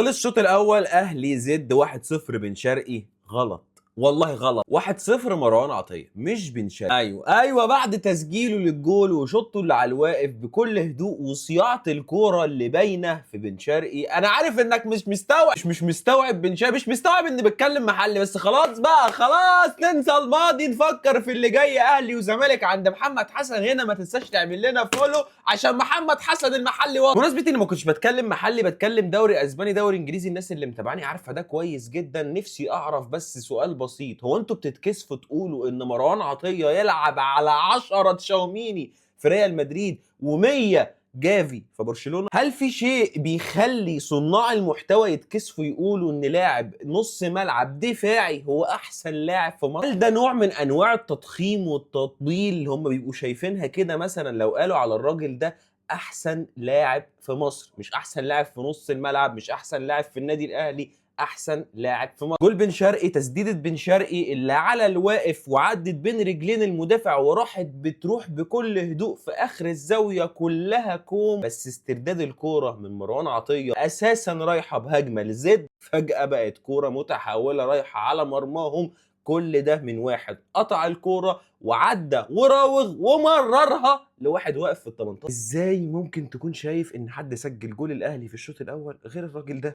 خلص الشوط الاول، اهلي زد 1-0. بن شرقي غلط، والله غلط. 1-0 مروان عطية مش بن شرقي. ايوه بعد تسجيله للجول وشوطه اللي على الواقف بكل هدوء وصياعه الكورة اللي باينة في بن شرقي. انا عارف انك مش مستوعب، مش مستوعب بن شرقي، مش مستوعب اني بتكلم محلي، بس خلاص بقى، خلاص ننسى الماضي، نفكر في اللي جاي. اهلي وزمالك عند محمد حسن هنا. ما تنساش تعمل لنا follow عشان محمد حسن المحلي. بمناسبة اني ما كنتش بتكلم محلي، بتكلم دوري اسباني، دوري انجليزي، الناس اللي متابعاني عارفه ده كويس جدا. نفسي اعرف بس سؤال بسيط، هو انتوا بتتكسفوا تقولوا ان مروان عطية يلعب على 10 تشاوميني في ريال مدريد و100 جافي في برشلونة؟ هل في شيء بيخلي صناع المحتوى يتكسفوا يقولوا ان لاعب نص ملعب دفاعي هو احسن لاعب في مصر؟ هل ده نوع من انواع التضخيم والتطبيل اللي هم بيبقوا شايفينها كده؟ مثلا لو قالوا على الراجل ده احسن لاعب في مصر، مش احسن لاعب في نص الملعب، مش احسن لاعب في النادي الاهلي، احسن لاعب في مصر. جول بن شرقي، تسديده بن شرقي اللي على الواقف وعدت بين رجلين المدافع وراحت بتروح بكل هدوء في اخر الزاوية، كلها كوم، بس استرداد الكورة من مروان عطية اساسا رايحة بهجمه لزد، فجاة بقت كورة متحوله رايحة على مرماهم. كل ده من واحد قطع الكورة وعدى وراوغ ومررها لواحد واقف في ال 18. ازاي ممكن تكون شايف ان حد سجل جول الاهلي في الشوط الاول غير الراجل ده؟